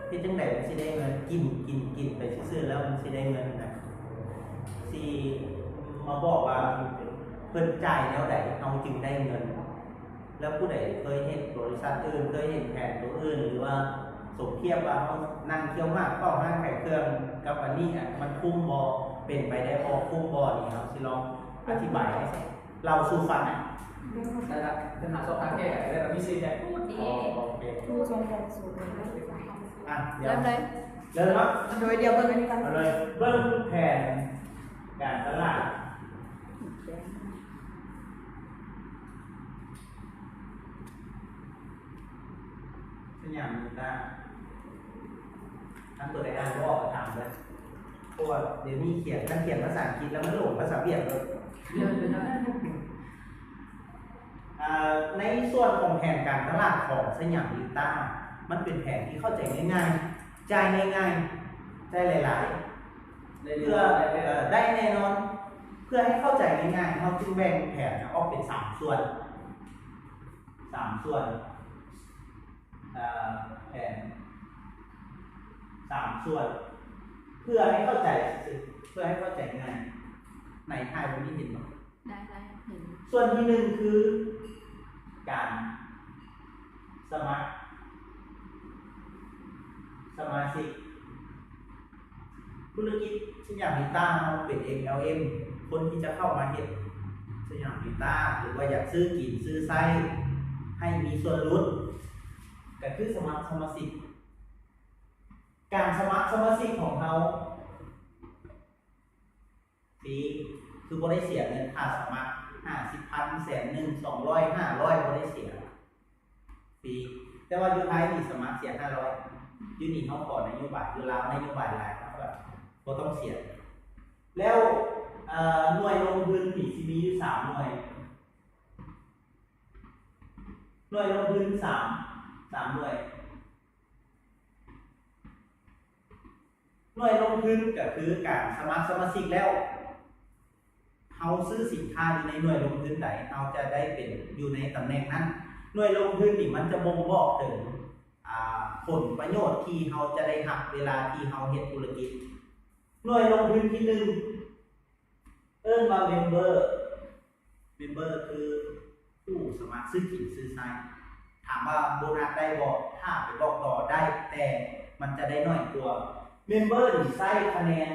ເຮັດຈັ່ງໃດມັນຊິໄດ້ເງິນ? ກິນ ກິນ ກິນໄປຊື່ໆ ແລ້ວມັນຊິໄດ້ເງິນນະ? ຊິມາບອກວ່າເພິ່ນຈ່າຍແນວໃດເຮົາຈຶ່ງໄດ້ເງິນ? ແລ້ວຜູ້ໃດເຄີຍເຮັດບໍລິສັດອື່ນ, ເຄີຍເຫັນແຜນຕົວອື່ນ ຫຼືວ່າສົມທຽບວ່າເຮົານັ່ງຄ້ຽວໝາກເຝົ້າຮ້ານຂາຍເຄື່ອງກັບອັນນີ້ ອະ ມັນຄຸ້ມບໍ່? ເປັນໄປໄດ້ບໍ່? ຄຸ້ມບໍ່? ນີ້ເຮົາຊິລອງອະທິບາຍໃຫ້ເລົ່າສູ່ຟັງ. ນັ້ນລະ ເພິ່ນຫາຊ່ອງທາງແກ້ໄຂໄດ້ ແລ້ວມີສີ່ແຜ່ນ. ໂອເຄ ຜູ້ຊົມແຮງສູງ ອ່ະ ດຽວ ເລີ່ມເລີຍ ເລີ່ມເນາະ. ໂດຍ ດຽວເບິ່ງອັນນີ້ກ່ອນ ເອົາເລີຍ ເບິ່ງແຜນການຕະຫຼາດ ສະຫຍາມນິວຕາ. ຄັນຕົວໃດອ່ານບໍ່ອອກກໍຖາມເລີຍ ເພາະວ່າດຽວນີ້ຂຽນ ຄັນຂຽນພາສາອັງກິດແລ້ວມັນຫຼົງພາສາຫວຽດເລີຍ. ອ່າ ໃນສ່ວນຂອງແຜນການຕະຫຼາດຂອງສະຫຍາມນິວຕາ ມັນເປັນແຜນທີ່ເຂົ້າໃຈງ່າຍໆ ຈ່າຍງ່າຍໆ ຈ່າຍຫຼາຍໆ ເພື່ອ ເອີ ໄດ້ແນ່ນອນ. ເພື່ອໃຫ້ເຂົ້າໃຈງ່າຍໆ ເຮົາຈຶ່ງແບ່ງແຜນອອກເປັນສາມສ່ວນ ສາມສ່ວນ ເອີ ແຜນສາມສ່ວນ ເພື່ອໃຫ້ເຂົ້າໃຈຊື່ໆ ເພື່ອໃຫ້ເຂົ້າໃຈງ່າຍ. ໃນທ້າຍບໍ່ມີເຫັນບໍ່? ໄດ້ ໄດ້ ເຫັນ. ສ່ວນທີໜຶ່ງຄືການສະໝັກສະມາຊິກ. ທຸລະກິດສະຫຍາມນິວຕາເຮົາເປັນ ເອັມແອລເອັມ ຄົນທີ່ຈະເຂົ້າມາເຮັດສະຫຍາມນິວຕາ ຫຼືວ່າຢາກຊື້ກິນຊື້ໃຊ້ໃຫ້ມີສ່ວນຫຼຸດ ກໍຄືສະໝັກສະມາຊິກ. ການສະໝັກສະມາຊິກຂອງເຮົາ ຟຣີ ຄືບໍ່ໄດ້ເສຍເງິນຄ່າສະໝັກ ຫ້າສິບພັນ ແສນໜຶ່ງ ສອງຮ້ອຍ ຫ້າຮ້ອຍ ບໍ່ໄດ້ເສຍ ຟຣີ. ແຕ່ວ່າຢູ່ໄທນີ້ສະໝັກເສຍຫ້າຮ້ອຍ ຢູ່ນີ້ເຮົາຂໍນະໂຍບາຍ ຢູ່ລາວນະໂຍບາຍຫຼາຍ ເຮົາກໍບໍ່ຕ້ອງເສຍ. ແລ້ວ ເອີ ໜ່ວຍລົງທຶນນີ້ຊິມີຢູ່ສາມໜ່ວຍ ໜ່ວຍລົງທຶນສາມ ສາມໜ່ວຍ. ໜ່ວຍລົງທຶນກໍຄືການສະໝັກສະມາຊິກແລ້ວ ເຮົາຊື້ສິນຄ້າຢູ່ໃນໜ່ວຍລົງທຶນໃດ ເຮົາຈະໄດ້ເປັນຢູ່ໃນຕຳແໜ່ງນັ້ນ. ໜ່ວຍລົງທຶນນີ້ມັນຈະບົ່ງບອກເຖິງ ອາ ຜົນປະໂຫຍດທີ່ເຮົາຈະໄດ້ຮັບເວລາທີ່ເຮົາເຮັດທຸລະກິດ. ໜ່ວຍລົງທຶນທີໜຶ່ງ ເອີ້ນວ່າເມມເບີ. ເມມເບີຄືຜູ້ສະໝັກຊື້ກິນຊື້ໃຊ້. ຖາມວ່າໂບນັດໄດ້ບໍ່? ຖ້າໄປບອກຕໍ່ໄດ້ ແຕ່ມັນຈະໄດ້ໜ້ອຍກວ່າ. ເມມເບີນີ້ໃຊ້ຄະແນນ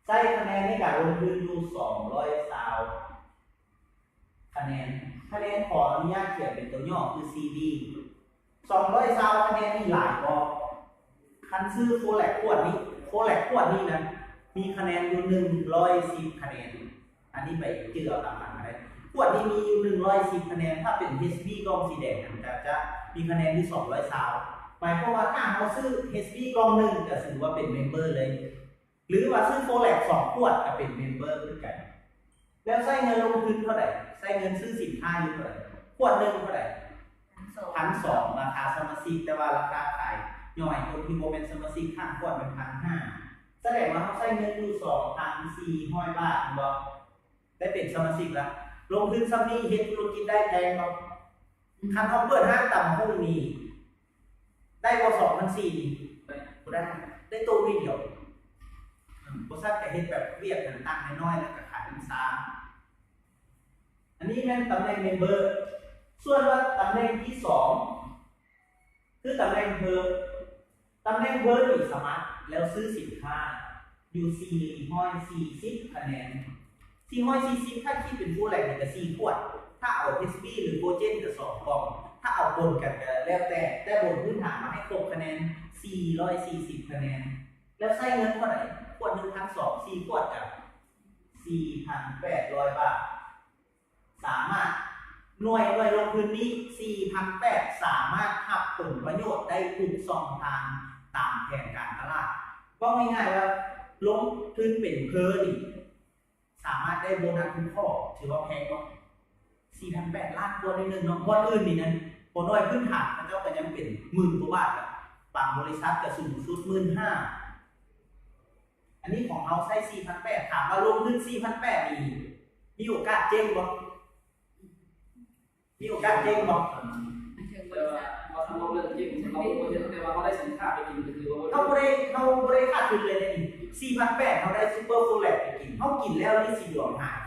ໃຊ້ຄະແນນໃນການລົງທຶນຢູ່ສອງຮ້ອຍຊາວຄະແນນ. ຄະແນນ ຂໍອະນຸຍາດຂຽນເປັນຕົວຫຍໍ້ຄື ຊີດີ ສອງຮ້ອຍຊາວຄະແນນນີ້ຫຼາຍບໍ່? ຄັນຊື້ໂຟແລັກຂວດນີ້ ໂຟແລັກຂວດນີ້ນະ ມີຄະແນນຢູ່ໜຶ່ງຮ້ອຍສິບຄະແນນ. ອັນນີ້ໄປຈື່ເອົາຕາມຫຼັງກໍໄດ້. ຂວດນີ້ມີຢູ່ໜຶ່ງຮ້ອຍສິບຄະແນນ, ຖ້າເປັນເຮສບີກ່ອງສີແດງນັ້ນ ຈະ ຈະມີຄະແນນຢູ່ສອງຮ້ອຍຊາວ. ໝາຍຄວາມວ່າຖ້າເຮົາຊື້ເຮສບີກ່ອງໜຶ່ງ ກໍຖືວ່າເປັນເມມເບີເລີຍ. ຫຼືວ່າຊື້ໂຟແລັກສອງຂວດກໍເປັນເມມເບີຄືກັນ. ແລ້ວໃຊ້ເງິນລົງທຶນເທົ່າໃດ? ໃຊ້ເງິນຊື້ສິນຄ້າຢູ່ເທົ່າໃດ? ຂວດໜຶ່ງເທົ່າໃດ? ພັນສອງ ພັນສອງ ລາຄາສະມາຊິກ, ແຕ່ວ່າລາຄາຂາຍຍ່ອຍຄົນທີ່ບໍ່ແມ່ນສະມາຊິກ ຂ້າງຂວດແມ່ນພັນຫ້າ. ສະແດງວ່າເຮົາໃຊ້ເງິນຢູ່ສອງພັນສີ່ຮ້ອຍບາດແມ່ນບໍ່? ໄດ້ເປັນສະມາຊິກລະ. ລົງທຶນສ່ຳນີ້ເຮັດທຸລະກິດໄດ້ແພງບໍ່? ຄັນເຮົາເປີດຮ້ານຕຳບັກຫຸ່ງນີ້ ໄດ້ບໍ່ ສອງພັນສີ່ນີ້? ບໍ່ໄດ້ ໄດ້ໂຕໜ້ອຍດຽວ. ອາ ບໍ່ຊັ້ນກະເຮັດແບບວຽກຕ່າງໆນ້ອຍໆ ແລ້ວກະຂາຍນ້ຳຊາ. ອັນນີ້ແມ່ນຕຳແໜ່ງເມມເບີ. ສ່ວນວ່າຕຳແໜ່ງທີສອງ ຄືຕຳແໜ່ງເພີ. ຕຳແໜ່ງເພີນີ້ສະໝັກແລ້ວຊື້ສິນຄ້າຢູ່ສີ່ຮ້ອຍສີ່ສິບຄະແນນ. ສີ່ຮ້ອຍສີ່ສິບ ຖ້າຄິດເປັນໂຟແລັກນີ້ກະສີ່ຂວດ, ຖ້າເອົາເຮສບີ ຫຼື ໂກເຈນກະສອງກ່ອງ, ຖ້າເອົາປົນກັນກະແລ້ວແຕ່, ແຕ່ບົນພື້ນຖານວ່າໃຫ້ຄົບຄະແນນ ສີ່ຮ້ອຍສີ່ສິບຄະແນນ. ແລ້ວໃຊ້ເງິນເທົ່າໃດ? ຂວດໜຶ່ງພັນສອງ ສີ່ຂວດກະສີ່ພັນແປດຮ້ອຍບາດ. ສາມາດ ໜ່ວຍ ໜ່ວຍລົງທຶນນີ້ ສີ່ພັນແປດ ສາມາດຮັບຜົນປະໂຫຍດໄດ້ທຸກຊ່ອງທາງຕາມແຜນການຕະຫຼາດ. ເວົ້າງ່າຍໆວ່າ ລົງທຶນເປັນເພີນີ້ ສາມາດໄດ້ໂບນັດທຸກຂໍ້. ຖືວ່າແພງບໍ່? ສີ່ພັນແປດ ລ້ານກວ່າໜ້ອຍໜຶ່ງເນາະ. ບ່ອນອື່ນນີ້ນະ ບໍ່ໜ້ອຍພື້ນຖານເຂົາເຈົ້າກໍຍັງເປັນໝື່ນກວ່າບາດລະ, ບາງບໍລິສັດກໍສູງສຸດໝື່ນຫ້າ. ອັນນີ້ຂອງເຮົາໃຊ້ສີ່ພັນແປດ ຖາມວ່າລົງທຶນສີ່ພັນແປດນີ້ ມີໂອກາດເຈັງບໍ່? ມີໂອກາດເຈັງບໍ່? ແຕ່ວ່າ ສຳລັບເລື່ອງກິນ ສຳລັບຜູ້ເຮັດ ແຕ່ວ່າເຮົາໄດ້ສິນຄ້າໄປກິນ ກໍຖືວ່າບໍ່ ເຮົາບໍ່ໄດ້ ເຮົາບໍ່ໄດ້ຂາດທຶນເລີຍເດນີ້ ສີ່ພັນແປດ ເຮົາໄດ້ຊຸບເປີໂຟແລັກໄປກິນ ເຮົາກິນແລ້ວລິດສີດວງຫາຍ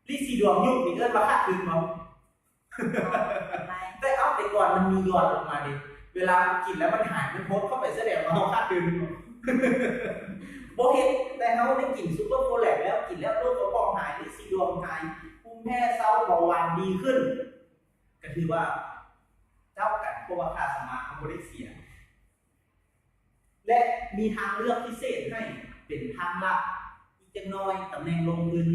ລິດສີດວງຍຸບນີ້ເອີ້ນວ່າຂາດທຶນບໍ່? ແຕ່ເອົາ ແຕ່ກ່ອນມັນມີຢອດອອກມາເດ້ ເວລາກິນແລ້ວມັນຫາຍ ມັນຫົດເຂົ້າໄປ ສະແດງວ່າເຮົາຂາດທຶນ ບໍ່ເຮັດ ແຕ່ເຮົາໄດ້ກິນຊຸບເປີໂຟແລັກແລ້ວ ກິນແລ້ວໂລກກະເພາະຫາຍ ລິດສີດວງຫາຍ ພູມແພ້ເຊົາ ເບົາຫວານດີຂຶ້ນ ກໍຖືວ່າເຈົ້າກັນ ເພາະວ່າຄ່າສະໝັກເຮົາບໍ່ໄດ້ເສຍ ແລະ ມີທາງເລືອກພິເສດໃຫ້ເປັນທາງລັດອີກຈັກໜ້ອຍ ຕຳແໜ່ງລົງທຶນ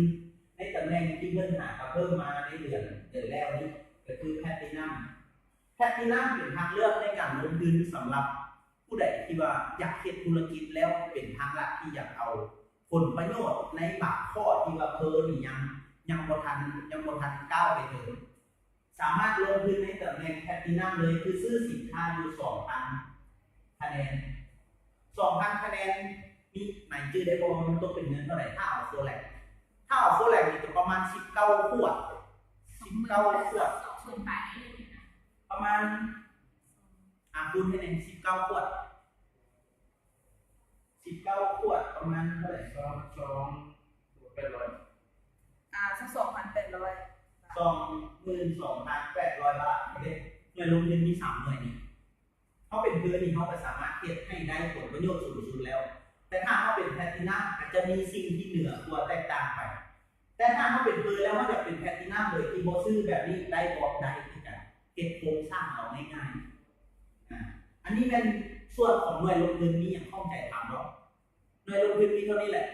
ໃນຕຳແໜ່ງທີ່ເພິ່ນຫາກະເພີ່ມມາໃນເດືອນ ເດືອນແລ້ວນີ້ ກໍຄືແພລດຕິນຳ. ແພລດຕິນຳເປັນທາງເລືອກໃນການລົງທຶນສຳລັບຜູ້ໃດທີ່ວ່າຢາກເຮັດທຸລະກິດແລ້ວເປັນທາງລັດທີ່ຢາກເອົາຜົນປະໂຫຍດໃນບາງຂໍ້ທີ່ວ່າເພີນີ້ຍັງ ຍັງບໍ່ທັນ ຍັງບໍ່ທັນກ້າວໄປເຖິງ. ສາມາດລົງທຶນໃນຕຳແໜ່ງແພລດຕິນຳເລີຍ ຄືຊື້ສິນຄ້າຢູ່ສອງພັນຄະແນນ ສອງພັນຄະແນນ ມີໃຜຈື່ໄດ້ບໍ່ວ່າມັນຕົກເປັນເງິນເທົ່າໃດ ຖ້າເອົາໂຟແລັກ ຖ້າເອົາໂຟແລັກນີ້ກໍປະມານສິບເກົ້າຂວດ ສິບເກົ້າຂວດ ປະມານ ອາ ຄູນໃຫ້ແດ່ ສິບເກົ້າຂວດ ສິບເກົ້າຂວດປະມານເທົ່າໃດ? ສອງ ສອງ ແປດຮ້ອຍ ອາ ຊາວສອງພັນແປດຮ້ອຍ ສອງໝື່ນສອງພັນແປດຮ້ອຍບາດເດ້. ໜ່ວຍລົງທຶນມີສາມໜ່ວຍນີ້ ເຮົາເປັນເພີນີ້ ເຮົາກໍສາມາດເຮັດໃຫ້ໄດ້ຜົນປະໂຫຍດສູງສຸດແລ້ວ ແຕ່ຖ້າເຮົາເປັນແພລດຕິນຳ ອາດຈະມີສິ່ງທີ່ເໜືອກວ່າແຕກຕ່າງໄປ. ແຕ່ຖ້າເຮົາເປັນເພີແລ້ວ ເຮົາຢາກເປັນແພລດຕິນຳໂດຍທີ່ບໍ່ຊື້ແບບນີ້ໄດ້ບໍ່? ໄດ້ຄືກັນ ເຮັດໂຄງສ້າງເອົາງ່າຍໆ. ອາ ອັນນີ້ແມ່ນສ່ວນຂອງໜ່ວຍລົງທຶນ ມີຫຍັງຂ້ອງໃຈຖາມບໍ່? ໜ່ວຍລົງທຶນມີເທົ່ານີ້ແຫຼະ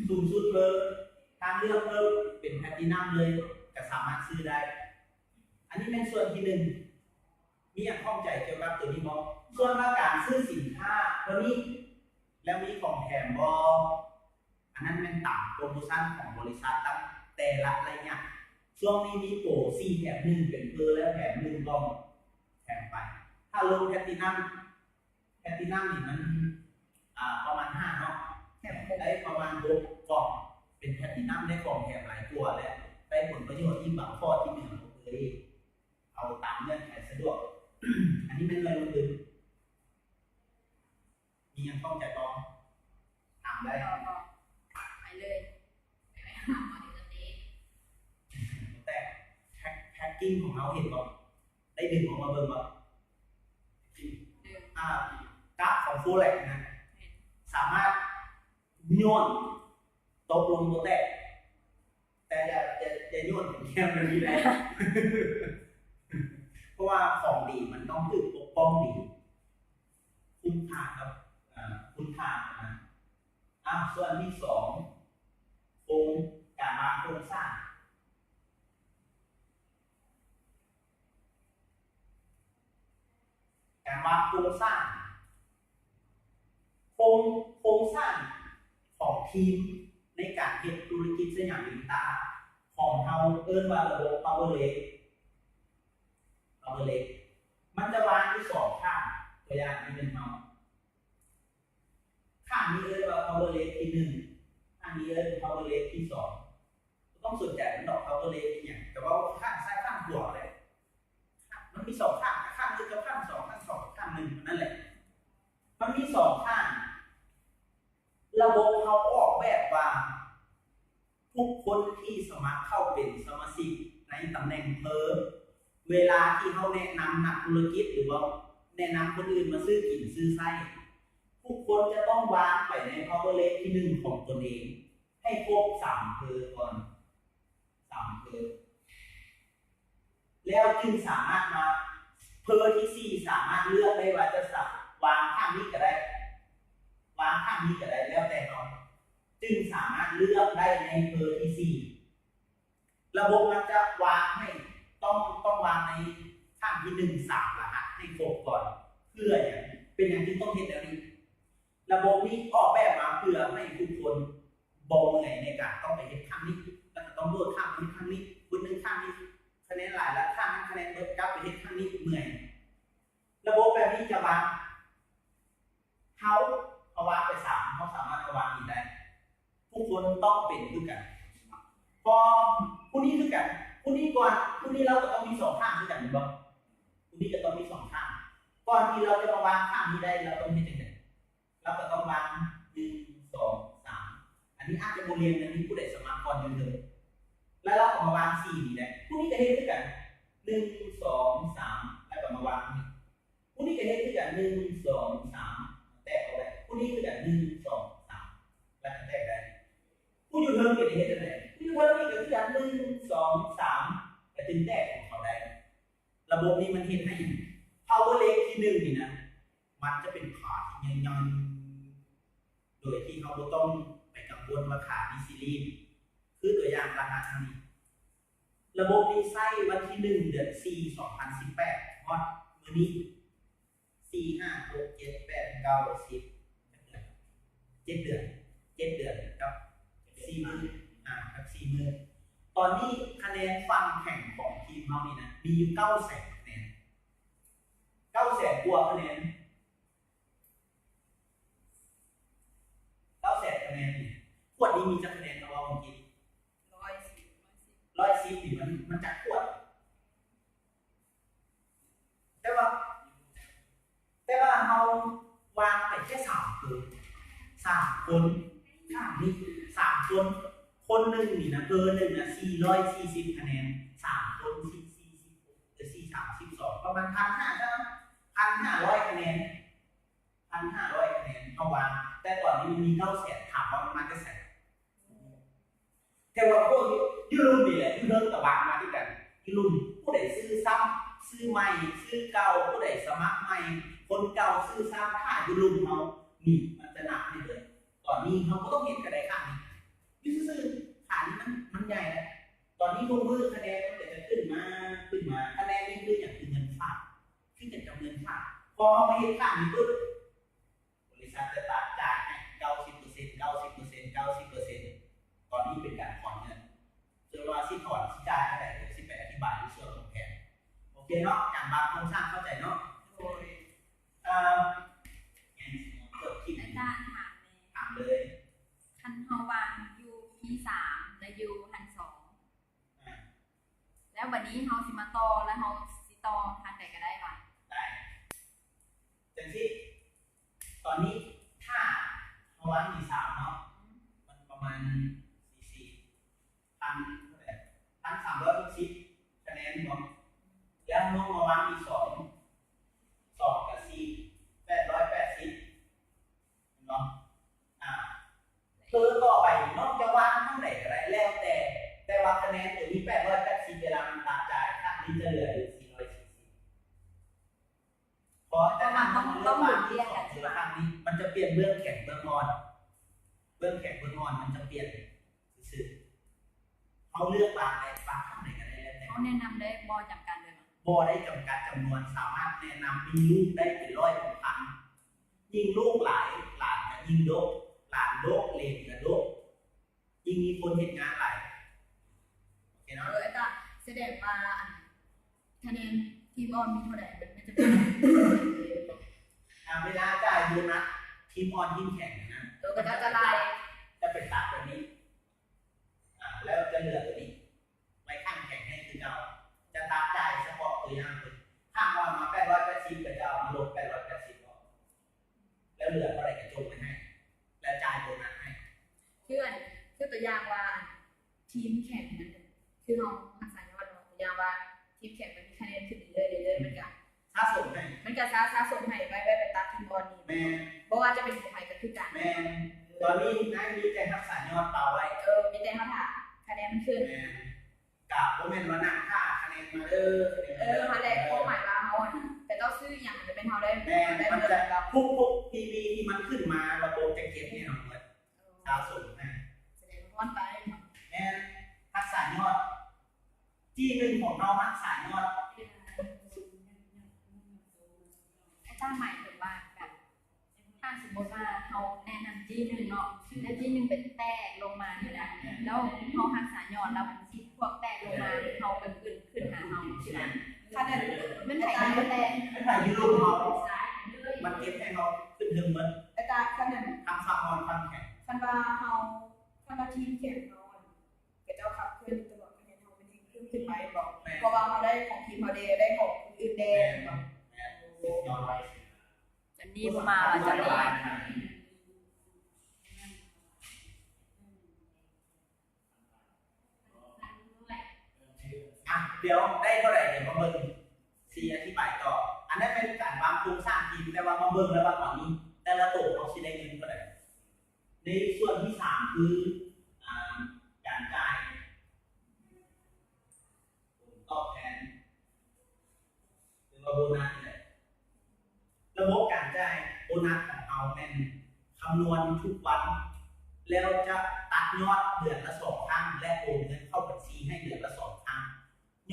ສູງສຸດເພີ ທາງເລືອກເພີເປັນແພລດຕິນຳເລີຍ ກໍສາມາດຊື້ໄດ້. ອັນນີ້ແມ່ນສ່ວນທີໜຶ່ງ ມີຫຍັງຂ້ອງໃຈກ່ຽວກັບໂຕນີ້ບໍ່? ສ່ວນວ່າການຊື້ສິນຄ້າໂຕນີ້ແລ້ວມີຂອງແຖມບໍ່? ອັນນັ້ນແມ່ນຕາມໂປຣໂມຊັນຂອງບໍລິສັດແຕ່ລະໄລຍະ. ຊ່ວງນີ້ມີໂປສີ່ແຖມໜຶ່ງ ເປັນເພີແລ້ວແຖມໜຶ່ງກ່ອງແຖມໄປ. ຖ້າລົງແພລດຕິນຳ ແພລດຕິນຳນີ້ມັນ ອາ ປະມານຫ້າເນາະ ແຖມໄດ້ປະມານຫົກກ່ອງ ເປັນແພລດຕິນຳໄດ້ຂອງແຖມຫຼາຍກວ່າ ແລະ ໄດ້ຜົນປະໂຫຍດອີກບາງຂໍ້ທີ່ເໜືອກວ່າເຄີຍ ເອົາຕາມເງື່ອນໄຂສະດວກ. ອັນນີ້ແມ່ນໜ່ວຍລົງທຶນ. ມີຫຍັງຂ້ອງໃຈບໍ່? ຖາມໄດ້. ໄປເລີຍ ໄປຫາໝໍເດກະເຕ. ແຕ່ແພັກ ແພັກກິ້ງຂອງເຮົາເຫັນບໍ່? ໄດ້ດຶງອອກມາເບິ່ງບໍ່? ອາ ກາບຂອງໂຟແລັກນະ ສາມາດໂຍນຕົກລົງບໍ່ແຕກ ແຕ່ຢ່າ ຢ່າ ຢ່າໂຍນເປັນແກ້ວແນວນີ້ໄດ້ ເພາະວ່າຂອງດີມັນຕ້ອງຖືກປົກປ້ອງດີ ຄຸນຄ່າກັບ ອາ ຄຸນຄ່ານະ. ອາ ສ່ວນທີສອງ ໂຄງ ການວາງໂຄງສ້າງ ການວາງໂຄງສ້າງ ໂຄງ ໂຄງສ້າງຂອງທີມໃນການເຮັດທຸລະກິດສະຫຍາມວິນຕາຂອງເຮົາເອີ້ນວ່າລະບົບ Power Lake Power Lake ມັນຈະວາງຢູ່ສອງຂ້າງ ຕົວຢ່າງນີ້ແມ່ນເຮົາ ຂ້າງນີ້ເອີ້ນວ່າ Power Lake ທີໜຶ່ງ ຂ້າງນີ້ເອີ້ນ Power Lake ທີສອງ ບໍ່ຕ້ອງສົນໃຈມັນດອກ Power Lake ອີ່ຫຍັງ ແຕ່ວ່າຂ້າງຊ້າຍຂ້າງຂວາແຫຼະ ມັນມີສອງຂ້າງ ຂ້າງໜຶ່ງກັບຂ້າງສອງ ຂ້າງສອງກັບຂ້າງໜຶ່ງ ນັ້ນແຫຼະ ມັນມີສອງຂ້າງ. ລະບົບເຮົາອອກແບບວ່າ ທຸກຄົນທີ່ສະໝັກເຂົ້າເປັນສະມາຊິກໃນຕຳແໜ່ງເພີ ເວລາທີ່ເຮົາແນະນຳນັກທຸລະກິດ ຫຼືວ່າແນະນຳຄົນອື່ນມາຊື້ກິນຊື້ໃຊ້ ທຸກຄົນຈະຕ້ອງວາງໄປໃນ Power Lake ທີໜຶ່ງຂອງຕົນເອງ ໃຫ້ຄົບສາມເພີກ່ອນ ສາມເພີ ແລ້ວຈຶ່ງສາມາດມາ ເພີທີສີ່ ສາມາດເລືອກໄດ້ວ່າຈະສະ ວາງຂ້າງນີ້ກໍໄດ້ ວາງຂ້າງນີ້ກໍໄດ້ ແລ້ວແຕ່ເຮົາ ຈຶ່ງສາມາດເລືອກໄດ້ໃນເພີທີສີ່. ລະບົບມັນຈະວາງໃຫ້ ຕ້ອງ ຕ້ອງວາງໃນຂ້າງທີໜຶ່ງ ສາມລະຫັດໃຫ້ຄົບກ່ອນ. ເພື່ອຫຍັງ? ເປັນຫຍັງຈຶ່ງຕ້ອງເຮັດແນວນີ້? ລະບົບນີ້ອອກແບບມາເພື່ອໃຫ້ທຸກຄົນບໍ່ເມື່ອຍໃນການຕ້ອງໄປເຮັດຄັ້ງນີ້ ແລ້ວກໍຕ້ອງໂດດຂ້າມໄປເຮັດຄັ້ງນີ້ ຄົນໜຶ່ງຂ້າງນີ້ຄະແນນຫຼາຍ ແລ້ວຂ້າງນັ້ນຄະແນນເບິດ ກັບໄປເຮັດຄັ້ງນີ້ເມື່ອຍ. ລະບົບແບບນີ້ຈະວ່າ ເຮົາ ເຮົາວາງໄປສາມ ເຮົາສາມາດເອົາວາງອີກໄດ້. ທຸກຄົນຕ້ອງເປັນຄືກັນ. ພໍຜູ້ນີ້ຄືກັນ ຜູ້ນີ້ກ່ອນ ຜູ້ນີ້ລາວກໍຕ້ອງມີສອງຂ້າງຄືກັນແມ່ນບໍ່? ຜູ້ນີ້ກໍ ກ່ອນທີ່ເຮົາຈະມາວາງຂ້າງນີ້ໄດ້ ເຮົາຕ້ອງເຮັດຈັ່ງໃດ? ເຮົາກໍຕ້ອງວາງ ໜຶ່ງ ສອງ ສາມ ອັນນີ້ອາດຈະບໍ່ລຽນ ອັນນີ້ຜູ້ໃດສະໝັກກ່ອນຢູ່ເທິງ ແລ້ວເຮົາກໍມາວາງສີ່ນີ້ໄດ້ ຜູ້ນີ້ກໍເຮັດຄືກັນ ໜຶ່ງ ສອງ ສາມ ແລ້ວກໍມາວາງນີ້ ຜູ້ນີ້ກໍເຮັດຄືກັນ ໜຶ່ງ ສອງ ສາມ ແຕກອອກໄດ້ ຜູ້ນີ້ຄືກັນ ໜຶ່ງ ສອງ ສາມ ແລ້ວກໍແຕກໄດ້ ຜູ້ຢູ່ເທິງນີ້ເຮັດຈັ່ງໃດ? ຜູ້ຢູ່ເທິງນີ້ກໍຄືກັນ ໜຶ່ງ ສອງ ສາມ ກໍຈຶ່ງແຕກຂອງເຂົາໄດ້ ລະບົບນີ້ມັນເຮັດໃຫ້ power leg ທີໜຶ່ງນີ້ນະ ມັນຈະເປັນຂາທີ່ໃຫຍ່ໆ ໂດຍທີ່ເຮົາບໍ່ຕ້ອງໄປກັງວົນວ່າຂານີ້ຊິລີບ ຄືຕົວຢ່າງລະຫັດທາງນີ້ ລະບົບນີ້ໃຊ້ວັນທີໜຶ່ງ ເດືອນສີ່ ສອງພັນສິບແປດ ຮອດມື້ນີ້ ສີ່ ຫ້າ ຫົກ ເຈັດ ແປດ ເກົ້າ ສິບ ຈັກເດືອນ? ເຈັດເດືອນ ເຈັດເດືອນກັບສີ່ມື້ ອ່າ ກັບສີ່ມື້ ຕອນນີ້ຄະແນນຝັ່ງແຂງຂອງທີມເຮົານີ້ນະ ມີຢູ່ເກົ້າແສນຄະແນນ ເກົ້າແສນກວ່າຄະແນນ ເກົ້າແສນຄະແນນນີ້ ຂວດນີ້ມີຈັກຄະແນນ? ເຮົາເວົ້າເມື່ອກີ້ ຮ້ອຍສິບ ຮ້ອຍສິບນີ້ ມັນ ມັນຈັກຂວດ? ແຕ່ວ່າ ແຕ່ວ່າເຮົາວາງໄປແຄ່ສາມຄົນ ສາມຄົນ ຖາມນີ້ ສາມຄົນ ຄົນໜຶ່ງນີ້ນະ ເບີໜຶ່ງນະ ສີ່ຮ້ອຍສີ່ສິບຄະແນນ ສາມຄົນ ສີ່ ສີ່ສິບ ຫຼື ສີ່ ສາມສິບສອງ ປະມານພັນຫ້າ ພັນຫ້າຮ້ອຍຄະແນນ ພັນຫ້າຮ້ອຍຄະແນນ ເຮົາວາງ ແຕ່ຕອນນີ້ມັນມີເກົ້າແສນ ຖາມວ່າມັນມາແຕ່ໃສ? ແຕ່ວ່າພວກຢູ່ລຸ່ມນີ້ແຫຼະ ຢູ່ເທິງກະວາງມາຄືກັນ ຢູ່ລຸ່ມ ຜູ້ໃດຊື້ຊ້ຳ ຊື້ໃໝ່ ຊື້ເກົ່າ ຜູ້ໃດສະໝັກໃໝ່ ຄົນເກົ່າຊື້ຊ້ຳ ຖ້າຢູ່ລຸ່ມເຮົານີ້ ມັນຈະນັບໃຫ້ເບິດ ຕອນນີ້ເຮົາບໍ່ຕ້ອງເຮັດກະໄດ້ ຂ້າງນີ້ຢູ່ຊື່ໆ ຂ້າງນີ້ມັນ ມັນໃຫຍ່ແລ້ວ ຕອນນີ້ທຸກມື້ຄະແນນມັນກະຈະຂຶ້ນມາ ຂຶ້ນມາ ຄະແນນນີ້ຄືຫຍັງ? ຄືເງິນຝາກ ຄືກັນກັບເງິນຝາກ ພໍເຮົາມາເຮັດຂ້າງນີ້ປຶບ ບໍລິສັດຈະຕັດຈ່າຍໃຫ້ເກົ້າສິບເປີເຊັນ ເກົ້າສິບເປີເຊັນ ເກົ້າສິບເປີເຊັນ ຕອນນີ້ເປັນການຖອນເງິນ ສ່ວນວ່າຊິຖອນຊິຈ່າຍເທົ່າໃດ ດຽວຊິໄປອະທິບາຍໃນສ່ວນຂອງແຜນ ໂອເຄເນາະ ການວາງໂຄງສ້າງເຂົ້າໃຈເນາະ ໂດຍ ເອີ ຍັງຊິເກີດຂຶ້ນ ອາຈານຖາມແດ່ ຖາມເລີຍ ຄັນເຮົາວາງຢູ່ P ສາມ ແລະ ຢູ່ຫັ້ນ ສອງ ອາ ແລ້ວບັດນີ້ເຮົາຊິມາຕໍ່ ແລ້ວເຮົາຊິຕໍ່ທາງໃດກໍໄດ້ຫວາ? ໄດ້ ຈັ່ງຊີ້ ຕອນນີ້ຖ້າເຮົາວາງ P ສາມ ເນາະ ມັນປະມານ ສີ່ ສີ່ ພັນເທົ່າໃດ ພັນສາມຮ້ອຍຫົກສິບຄະແນນເນາະ ແລ້ວນ້ອງມາວາງ P ສອງ ສອງ ກໍສີ່ ແປດຮ້ອຍແປດສິບ ເນາະ ອາ ເທື່ອຕໍ່ໄປນ້ອງຈະວາງທາງໃດກໍໄດ້ ແລ້ວແຕ່ ແຕ່ວ່າຄະແນນຕົວນີ້ ແປດຮ້ອຍແປດສິບ ເວລາມັນຕັດຈ່າຍ ຄະແນນຈະເຫຼືອຢູ່ ສີ່ຮ້ອຍສີ່ສິບ ເພາະຈະນຳ ຕ້ອງ ຕ້ອງ ຕ້ອງ ເລືອກ ວາງ ທີ່ ສອງ ທີ່ ທີ່ ທາງນີ້ ມັນຈະປ່ຽນເບື້ອງແຂງເບື້ອງອ່ອນ ເບື້ອງແຂງເບື້ອງອ່ອນມັນຈະປ່ຽນ ຊື່ໆ ເຮົາເລືອກວາງໄດ້ ວາງທາງໃດກໍໄດ້ແລ້ວແຕ່ ເຮົາແນະນຳໄດ້ບໍ່ຈຳກັດເລີຍເນາະ ບໍ່ໄດ້ຈຳກັດຈຳນວນ ສາມາດແນະນຳມີລູກໄດ້ເປັນຮ້ອຍເປັນພັນ ຍິ່ງລູກຫຼາຍ ຫຼານກໍຍິ່ງດົກ ຫຼານດົກ ເລນກໍດົກ ຍິ່ງມີຄົນເຮັດງານຫຼາຍ ໂອເຄເນາະ ເອີ ອາຈານ ສະແດງວ່າ ອັນ ຄະແນນທີມອ່ອນມີເທົ່າໃດ? ມັນຈະເປັນ ອາ ເວລາຈ່າຍໂບນັດທີມອ່ອນທີມແຂງນະ ເອີ ກໍຈະ ຈະໄລ່ ຈະເປັນຕັບແບບນີ້ ອາ ແລ້ວຈະເຫຼືອຕົວນີ້ໄວ້ຂ້າງແຂງໃຫ້ຄືເກົ່າ ຈະຕັດຈ່າຍສະເພາະຕົວຢ່າງເພິ່ນ ຖ້າເອົາມາແປດຮ້ອຍແປດສິບ ກໍຈະເອົາມາລົບແປດຮ້ອຍແປດສິບອອກ ແລ້ວເຫຼືອເທົ່າໃດກໍຈົ່ງໄວ້ໃຫ້ ແລ້ວຈ່າຍໂບນັດໃຫ້ ຄື ຄືຕົວຢ່າງວ່າ ທີມແຂງນັ້ນ ຄືເຮົາຮັກສາຍອດເນາະ ຢ່າງວ່າທີມແຂງມັນມີຄະແນນຂຶ້ນເລື້ອຍໆ ເລື້ອຍໆ ມັນກະສະສົມໃຫ້ ມັນກະສະ ສະສົມໃຫ້ໄວ້ ໄວ້ໄປຕັດທີມອ່ອນນີ້ ແມ່ນ ບໍ່ວ່າຈະເປັນຂອງໃຜກໍຄືກັນ ແມ່ນ ຕອນນີ້ນາຍມີແຕ່ຮັກສາຍອດເປົ່າໄວ້ ເອີ ມີແຕ່ເຮົາຖ້າຄະແນນມັນຂຶ້ນ ແມ່ນ ກະບໍ່ແມ່ນວ່ານັ່ງຖ້າຄະແນນມາເດີ ຄະແນນມາເດີ ເອີ ຫັ້ນແຫຼະ ຄວາມໝາຍວ່າເຮົາ ເຂົາເຈົ້າຊື້ອີ່ຫຍັງ ມັນຈະແມ່ນເຮົາເລີຍ ແມ່ນ ມັນຈະທຸກໆ PV ທີ່ມັນຂຶ້ນມາ ລະບົບຈະເກັບໃຫ້ເຮົາໝົດ ສະສົມໃຫ້ ສະແດງວ່າຮອດໄປ ແມ່ນ ຮັກສາຍອດ ຈີໜຶ່ງຂອງເຮົາຮັກສາຍອດ ອາຈານໝາຍເຖິງວ່າ ແບບ ຖ້າສົມມຸດວ່າເຮົາແນະນຳຈີໜຶ່ງເນາະ ແລ້ວຈີໜຶ່ງໄປແຕກລົງມານີ້ນະ ແລ້ວເຮົາຮັກສາຍອດ ແລ້ວມັນຊິພວກແຕກລົງມາ ເຮົາເບິ່ງຂຶ້ນ ຂຶ້ນຫາເຮົາ ຊິວ່າ ຄັນນັ້ນ ມັນໃຜມັນແຕກ ມັນໃຜຢູ່ລຸ່ມເຮົາ ມັນເກັບໃຫ້ເຮົາຂຶ້ນເທິງໝົດ ອາຈານ ຄັນນັ້ນ ທັງຝັ່ງອ່ອນຝັ່ງແຂງ ຄັນວ່າເຮົາ ຄັນວ່າທີມແຂງເຮົາ ເຂົາເຈົ້າຂັບເຄື່ອນຢູ່ຕະຫຼອດ ຄະແນນເຮົາມັນແຮ່ງເພີ່ມຂຶ້ນໄປແມ່ນບໍ່? ແມ່ນ ເພາະວ່າເຮົາໄດ້ຂອງທີມເຮົາແດ່ ໄດ້ຂອງຄົນອື່ນແດ່ແມ່ນບໍ່? ແມ່ນ ສຸດຍ ຈອນນີ້ບໍ່ມາຫວາ ຈອນນີ້? ອ່ະ ດຽວໄດ້ເທົ່າໃດ ດຽວມາເບິ່ງ ຊິອະທິບາຍຕໍ່. ອັນນັ້ນເປັນການວາງໂຄງສ້າງທີມ, ແຕ່ວ່າມາເບິ່ງແລ້ວວ່າຕອນນີ້ແຕ່ລະໂຕເຮົາຊິໄດ້ເງິນເທົ່າໃດ. ໃນສ່ວນທີສາມຄື ອ່າ ການຈ່າຍຜົນຕອບແທນ ຫຼືວ່າໂບນັດນີ້ແຫຼະ. ລະບົບການຈ່າຍໂບນັດຂອງເຮົາແມ່ນຄຳນວນທຸກວັນ ແລ້ວຈະຕັດຍອດເດືອນລະສອງຄັ້ງ ແລະ ໂອນເງິນເຂົ້າບັນຊີໃຫ້ເດືອນລະສອງຄັ້ງ.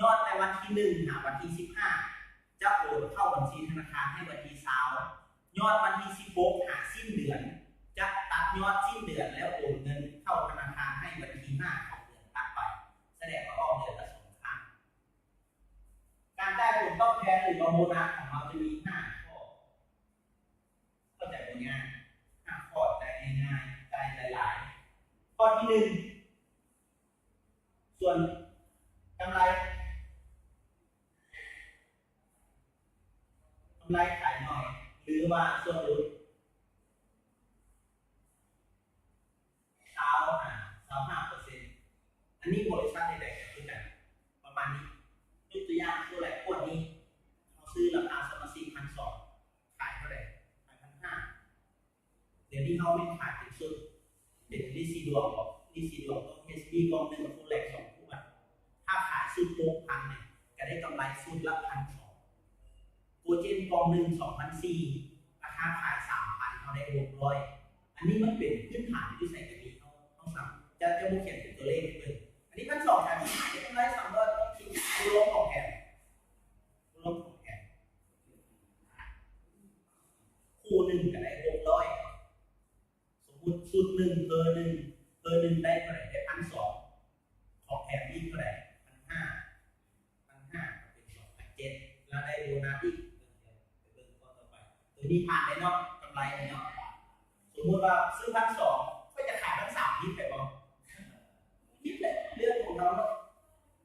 ຍອດແຕ່ວັນທີໜຶ່ງຫາວັນທີສິບຫ້າ ຈະໂອນເຂົ້າບັນຊີທະນາຄານໃຫ້ວັນທີຊາວ. ຍອດວັນທີສິບຫົກຫາສິ້ນເດືອນ ຈະຕັດຍອດສິ້ນເດືອນ ແລ້ວໂອນເງິນເຂົ້າທະນາຄານໃຫ້ວັນທີຫ້າຂອງເດືອນຖັດໄປ. ສະແດງວ່າອອກເດືອນລະສອງຄັ້ງ. ການຈ່າຍຜົນຕອບແທນ ຫຼືວ່າໂບນັດຂອງເຮົາຈະມີຫ້າຂໍ້. ເຂົ້າໃຈບໍ່ຍາກ, ຫ້າຂໍ້, ຈ່າຍງ່າຍໆ, ຈ່າຍຫຼາຍໆ. ຂໍ້ທີໜຶ່ງ ສ່ວນກຳໄລ, ກຳໄລຂາຍໜ້ອຍ ຫຼືວ່າສ່ວນຫຼຸດ ຊາວຫາຊາວຫ້າເປີເຊັນ. ອັນນີ້ບໍລິສັດໃດໆກໍຄືກັນ ປະມານນີ້. ຍົກຕົວຢ່າງ ໂຄແລັກຂວດນີ້ ເຮົາຊື້ລາຄາສະມາຊິກພັນສອງ ຂາຍເທົ່າໃດ? ຂາຍພັນຫ້າ. ດຽວນີ້ເຮົາແມ່ນຂາຍເປັນຊຸດ ເປັນລິດສີດວງບໍ? ລິດສີດວງຕ້ອງເຮັດບີກ່ອງໜຶ່ງ ໂຄແລັກສອງຂວດ. ຖ້າຂາຍຊຸດຫົກພັນນີ້ ກໍໄດ້ກຳໄລຊຸດລະພັນສອງ. ໂກເຈນກ່ອງໜຶ່ງສອງພັນສີ່ ລາຄາຂາຍສາມພັນ ເຮົາໄດ້ຫົກຮ້ອຍ. ອັນນີ້ມັນເປັນພື້ນຖານຢູ່ໃສກໍດີ ເຮົາ ເຮົາສາມາດ ຈະ ຈະບໍ່ຂຽນເປັນຕົວເລກໃຫ້ເບິ່ງ. ອັນນີ້ພັນສອງ ຂາຍພັນຫ້າ ໄດ້ກຳໄລສາມຮ້ອຍ ຄິດລວມຂອງແຖມ ລວມຂອງແຖມ ຄູ່ໜຶ່ງກໍໄດ້ຫົກຮ້ອຍ. ສົມມຸດຊຸດໜຶ່ງ ເພີໜຶ່ງ ເພີໜຶ່ງໄດ້ເທົ່າໃດ? ໄດ້ພັນສອງ. ຂອງແຖມອີກເທົ່າໃດ? ພັນຫ້າ. ພັນຫ້າກໍເປັນສອງພັນເຈັດ ແລ້ວໄດ້ໂບນັດອີກ. ເບິ່ງ ໄປເບິ່ງຂໍ້ຕໍ່ໄປ. ຕົວນີ້ຜ່ານໄດ້ເນາະ, ກຳໄລໄດ້ເນາະ. ສົມມຸດວ່າຊື້ພັນສອງ ຂ້ອຍຈະຂາຍພັນສາມ ຜິດໄປບໍ່? ຜິດແຫຼະ, ເລື່ອງຂອງເຮົາເນາະ.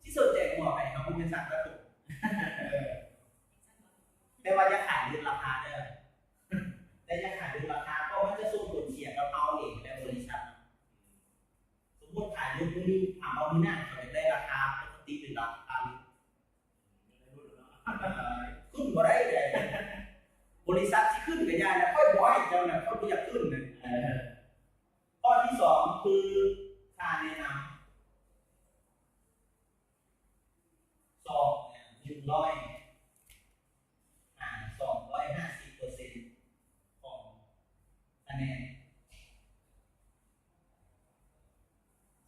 ຊິສົນໃຈຫົວໃຜ? ເຮົາບໍ່ແມ່ນຊ່າງຕັດຜົມ. ເອີ ແຕ່ວ່າຢ່າຂາຍເກີນລາຄາເດີ. ແຕ່ຢ່າຂາຍເກີນລາຄາ ເພາະມັນຈະສົ່ງຜົນເສຍກັບເຮົາເອງ ແລະ ບໍລິສັດ. ສົມມຸດຂາຍລົດມື້ນີ້ ຖາມວ່າມື້ໜ້າເຂົາຢາກໄດ້ລາຄາປົກກະຕິ ຫຼື ລາຄາຫຼຸດ? ຂຶ້ນບໍ່ໄດ້ເດ. ບໍລິສັດຊິຂຶ້ນກໍຢ່ານະ, ຂ້ອຍບໍ່ໃຫ້ເຈົ້ານະ, ຂ້ອຍບໍ່ຢາກຂຶ້ນນະ. ເອີ ຂໍ້ທີສອງ ຄືຄ່າແນະນຳ. ສອບໜຶ່ງຮ້ອຍ ຫາ ສອງຮ້ອຍຫ້າສິບເປີເຊັນ ຂອງຄະແນນ.